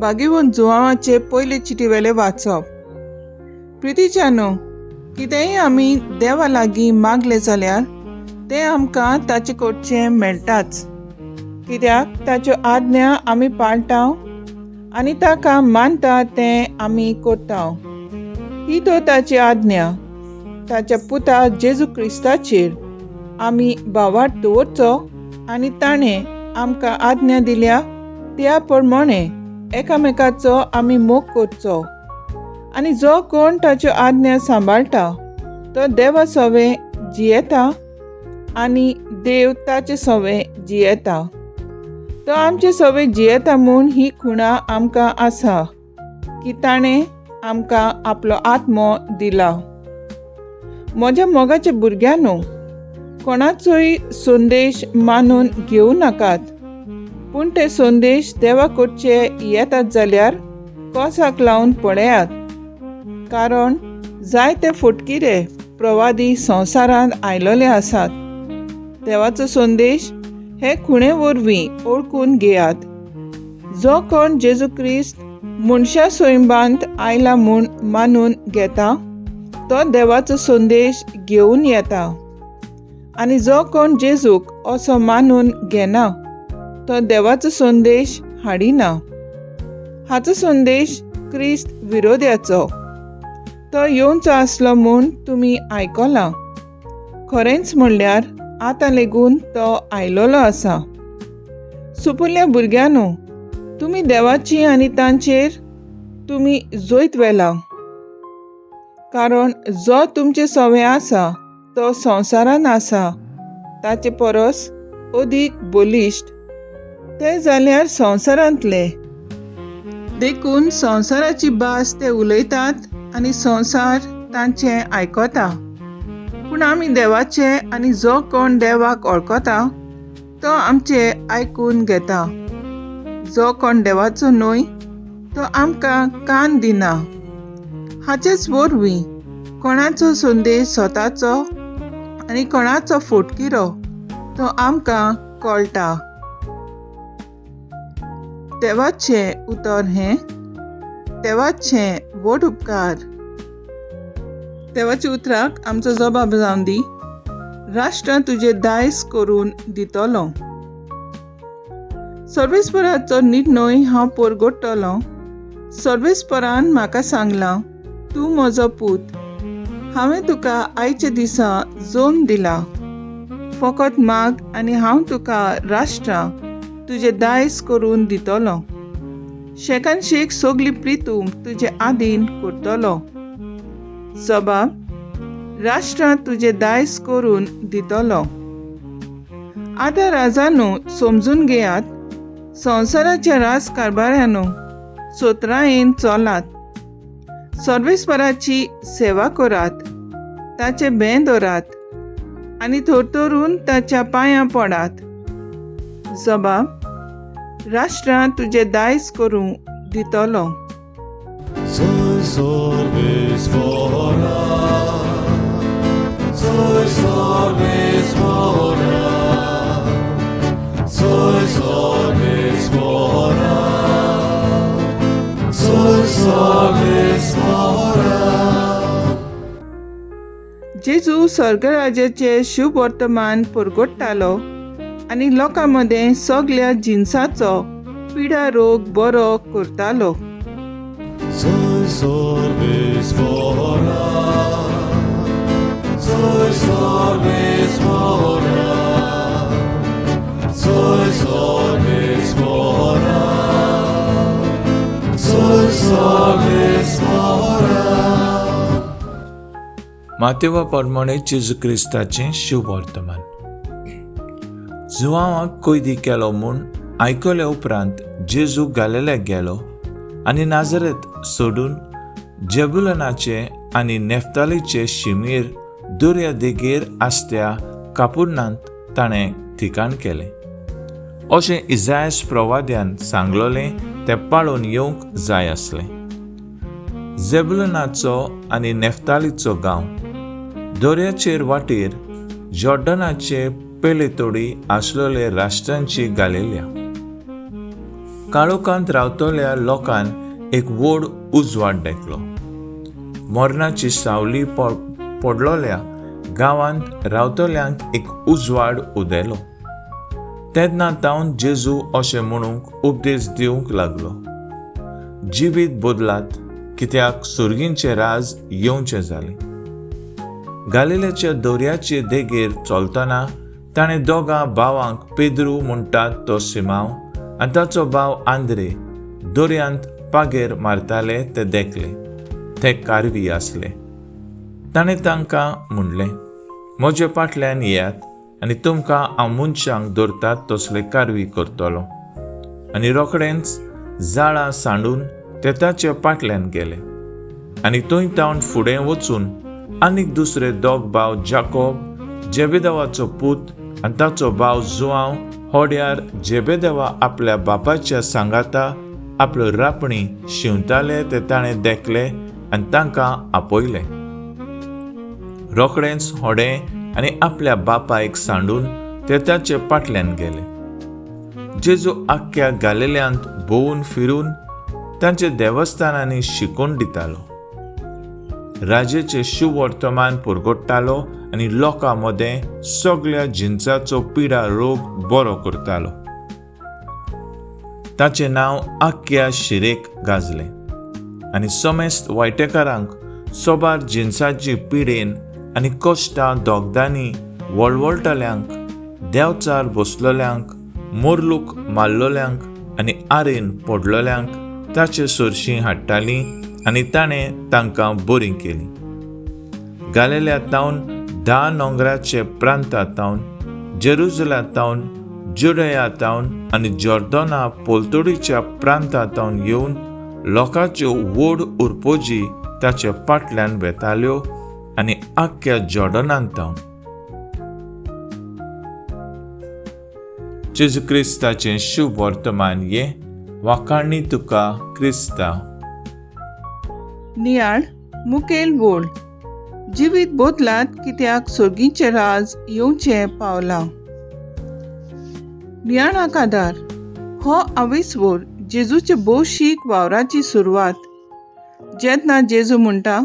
भाग्यवंत जुवांवाचे पयले चिटीवेले वाचप. प्रितीच्यानो, कितेंय आमी देवा लागीं मागलें जाल्यार तें आमकां ताचे कडचें मेळटाच, कित्याक ताच्यो आज्ञा आमी पाळटा आनी ताका मानता तें आमी करता. ही तर ताची आज्ञा, ताच्या पुता जेजू क्रिस्ताचेर आमी भावार्थ दवरचो आनी ताणें आमकां आज्ञा दिल्या त्या प्रमाणे एकामेकाचो आमी मोग करचो. आनी जो कोण ताच्यो आज्ञा सांबाळटा तो देवा सवें जियेता आनी देव ताचे सवें जियेता. तो आमचे सवें जियेता म्हूण ही खुणा आमकां आसा की ताणें आमकां आपलो आत्मो दिला. म्हज्या मोगाच्या भुरग्यांनो, कोणाचोय संदेश मानून घेवं नाकात, पूण ते संदेश देवा कडचे येतात जाल्यार कोसाक लावन पळयात, कारण जायते फटकिरे प्रवादी संवसारांत आयलेले आसात. देवाचो संदेश हे खुणे वरवीं वळखून घेयात. जो कोण जेजू क्रिस्त मनशा स्वयंबांत आयला म्हूण मानून घेता तो देवाचो संदेश घेवन येता, आनी जो कोण जेजूक असो मानून घेना तो देवाचो संदेश हाडिना. हाचो संदेश क्रिस्त विरोध्याचो. तो येवचो आसलो म्हूण तुमी आयकलां, खरेंच म्हणल्यार आतां लेगून तो आयलोलो आसा. सुपुल्ल्या भुरग्यांनो, तुमी देवाची आनी तांचेर तुमी जैत व्हेलां, कारण जो तुमचे सवें आसा तो संवसारान आसा ताचे परस अदीक बलिश्ट. ते जाल्यार संवसारांतले, देखून संवसाराची भास ते उलयतात आनी संवसार तांचें आयकता. पूण आमी देवाचे, आनी जो कोण देवाक वळखता तो आमचें आयकून घेता. जो कोण देवाचो न्हय तो आमकां कान दिना. हाचेच वरवीं कोणाचो संदेश स्वताचो आनी कोणाचो फटकिरो तो आमकां कळटा. देवाचें उतर हें. देवाचें व्हड उपकार. देवाच्या उतराक आमचो जबाब जावन दी. राष्ट्रां तुजें दायज करून दितलो. सर्वेस्पराचो निर्णय हांव परगट्टलो. सर्वेस्परान म्हाका सांगलां, तूं म्हजो पूत, हांवें तुका आयच्या दिसा जल्म दिला. फकत माग आनी हांव तुका राष्ट्रां तुजें दायज करून दितलो. शेकान शेक सगली प्रितूम तुजे आदीन करतलो. जबाब: राष्ट्रां तुजें दायज करून दितलो. आतां राजानो, समजून घेयात. संवसाराच्या राज कारभाऱ्यानो, सोत्रायेन चलात. सर्वेस्पराची सेवा करात, ताचें भें दवरात आनी थरथरून ताच्या पांयां पडात. जबाब: राष्ट्रां तुजें दायज करूं दितलो. Soy Sarvesvara, Soy Sarvesvara, Soy Sarvesvara, Soy Sarvesvara. जेजू स्वर्गराजाचें शुभवर्तमान परगट्टालो आनी लोकां मदें सगल्या जिनसाचो पिडा रोग बरो करतालो. Soy Sarvesvara, Soy Sarvesvara, Soy Sarvesvara, Soy Sarvesvara. मातेवा प्रमाणे जेजू क्रिस्ताचें शुभवर्तमान. जुवांवाक कैदी केलो म्हूण आयकल्या उपरांत जेजू गालेल्याक गेलो आनी नाजरेत सोडून जेबुलनाचे आनी नेफ्तालीचे शिमेर दर्या देगेर आसत्या कापुर्नांत ताणें ठिकाण केलें. अशें इजायस प्रवाद्यान सांगलोलें तें पाळून येवंक जाय आसलें. जेबुलनाचो आनी नेफ्तालीचो गांव, दर्याचेर वाटेर, जॉर्डनाचे पेले तोडी आसलेले राष्ट्रांची गालेल्या. काळोखांत रावतल्या लोकान एक व्हड उजवाड देखलो. मरणाची सावली पडलोल्या गांवांत रावतल्यांक एक उजवाड उदेलो. तेन्ना तावन जेजू अशें म्हणूंक उपदेश दिवंक लागलो, जिवीत बदलात, कित्याक सुर्गींचें राज येवचें जालें. गालिलेच्या दर्याचे देगेर चलतना ताणें दोगां भावांक, पेद्रू म्हणटात तो सिमांव आनी ताचो भाव आंद्रे, दर्यांत पागेर मारताले ते देखले. ते कारवी आसले. ताणें तांकां म्हणलें, म्हजे फाटल्यान येयात आनी तुमकां हांव मनशांक धरतात तसले कारवी करतलो. आनी रोखडेंच जाळां सांडून ते ताचे फाटल्यान गेले. आनी थंय तावन फुडें वचून आनीक दुसरे दोग भाव, जाकोब जेबेदेवाचो पूत आनी ताचो भाव जुआंव, होड्यार जेबेदेवा आपल्या बापाच्या सांगाता आपल्यो रापणी शिंवताले ते ताणें देखले आनी तांकां आपयले. रोखडेंच होडें आनी आपल्या बापायक सांडून ते ताचे फाटल्यान गेले. जेजू आख्ख्या गालिल्यांत भोंवून फिरून तांच्या देवस्थानांनी शिकोवन दितालो, राजेचें शुवर्तमान परगट्टालो आनी लोकां मदें सगळ्या जिनसाचो पिडा रोग बरो करतालो. ताचें नांव आख्ख्या शिरेक गाजलें आनी समेस्त वायटेकारांक सोबार जिनसाची पिडेन आनी कश्टां दोगदांनी वळवळटल्यांक, देंवचार बसलोल्यांक, मोरलूक मारलोल्यांक आनी आरेन पडलोल्यांक ताचे सरशीं हाडटालीं आनी ताणें तांकां बरीं केलीं. गालेल्या तावन, 10 नोंगराचे प्रांता तावन, जेरुजला तावन, जुडया तावन आनी जॉर्दना पोलतडीच्या प्रांता तावन येवन लोकांच्यो व्हड उरपोजी ताचे फाटल्यान वेताल्यो आनी आख्ख्या जॉर्डनांत तावन. जेजू क्रिस्ताचें शुभ वर्तमान ये वाखाणी तुका क्रिस्ता. नियाळ मुखेल वोळ जिवीत बदलात, कित्याक सोर्गीचें राज येवचें पावलां. नियाळाक आदार हो आविस्वोर जेजूचे भौशीक वावराची सुरवात. जेन्ना जेजू म्हणटा,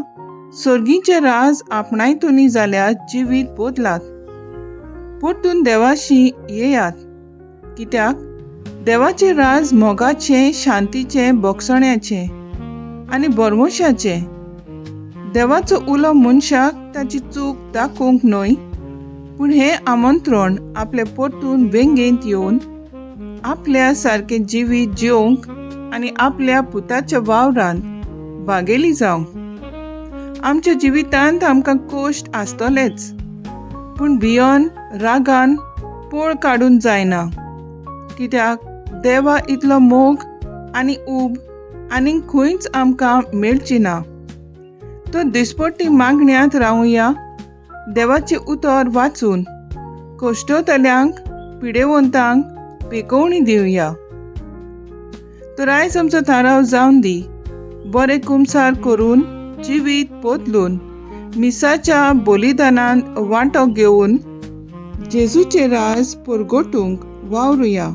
सोर्गीचें राज आपणायतुनी जाल्यार जिवीत बदलात, परतून देवाशी येयात, कित्याक देवाचें राज मोगाचें, शांतीचें, बोगसण्याचें आनी बरमोशाचें. देवाचो उलो मनशाक ताची चूक दाखोवंक न्हय, पूण हें आमंत्रण आपले परतून वेंगेंत येवन आपल्या सारकें जिवीत जिवंक आनी आपल्या पुताच्या वावरांत भागेली जावंक. आमच्या जिवितांत आमकां कश्ट आसतलेच, पूण भियोन रागान पळ काडून जायना, कित्याक देवा इतलो मोग आनी ऊब आनीक खंयच आमकां मेळची ना. तो दिसपट्टी मागण्यांत रावुया, देवाचें उतर वाचून कश्टोतल्यांक, पिडेवंतांक पेकोवणी दिवया. तर आयज आमचो थाराव जावन दी, बरें कुमसार करून जिवीत बदलून मिसाच्या बलिदानांत वांटो घेवन जेजूचें राज परगटूंक वावरुया.